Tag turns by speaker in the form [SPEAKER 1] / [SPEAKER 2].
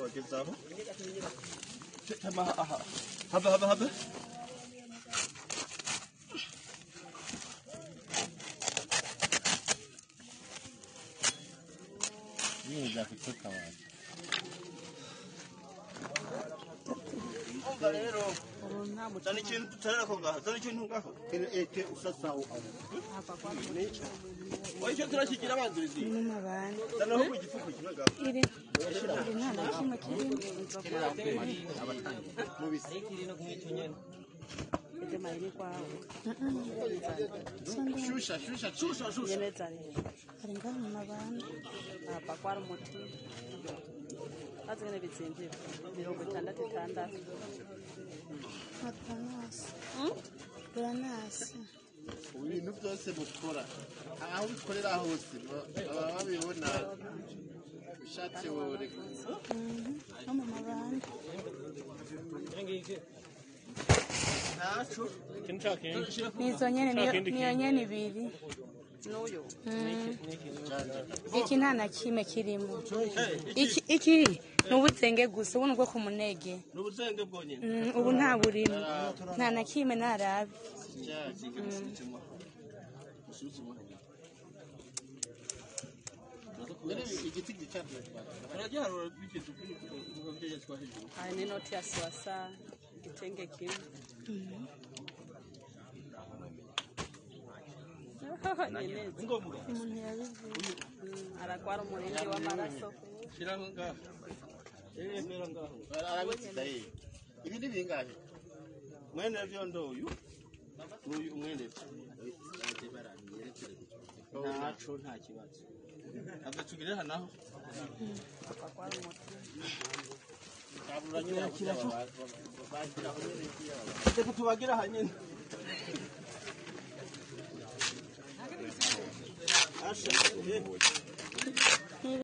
[SPEAKER 1] Bagezaho aha haba haba haba
[SPEAKER 2] Niza kutoka wapi?
[SPEAKER 1] Umva rero zana ikintu dutarera ko ngaho, zana ikintu ngaho
[SPEAKER 2] ete usasaho aho.
[SPEAKER 1] Oya, icyo turakigira abanzirizi.
[SPEAKER 3] Ni mu mabanda.
[SPEAKER 1] Zana aho igifuko kimwe ngaho.
[SPEAKER 3] Iri iri nta na kimwe kirimo.
[SPEAKER 2] Shusha shusha shusha shusha.
[SPEAKER 3] Ari ngaho mu mabanda.
[SPEAKER 4] Apa kwari umuti azingene bitsinzira 66.
[SPEAKER 3] Buranasi. Buranasi.
[SPEAKER 2] Ibintu byose mukora aho bikorera hose baba babibona ushatse woreka.
[SPEAKER 3] No mu mabanda.
[SPEAKER 1] Ntaco.
[SPEAKER 3] Nizo nyene niyo nyene ibiri.
[SPEAKER 4] N'uyu.
[SPEAKER 3] Iki nta na kimwe kirimo. Iki iki ni ubuzenge gusa, ubu ni ubwo ku munege.
[SPEAKER 1] Ni ubuzenge bwonyine.
[SPEAKER 3] Ubu nta burimo. Nta na kimwe narabe.
[SPEAKER 2] Igiti gicanira.
[SPEAKER 1] Turagiharura bigeze uko byagezwa hejuru.
[SPEAKER 4] Aya ni inoti ya swasa igitenge kimwe. Nyeneza.
[SPEAKER 1] Ngombwa.
[SPEAKER 3] Umuntu yabivuze.
[SPEAKER 4] Aragwara umurindi w'amaraso.
[SPEAKER 1] Shiraho ngaho. Mera ngaho.
[SPEAKER 2] Arabitsinda ye. Ibi ni bingahe?
[SPEAKER 1] Mwene vyondo uyu. Uyu mwene. Ntaco nta kibazo. Agatugirira hano naho.
[SPEAKER 4] Aragwara umuti.
[SPEAKER 1] Reka tubagira hanyine. Asha.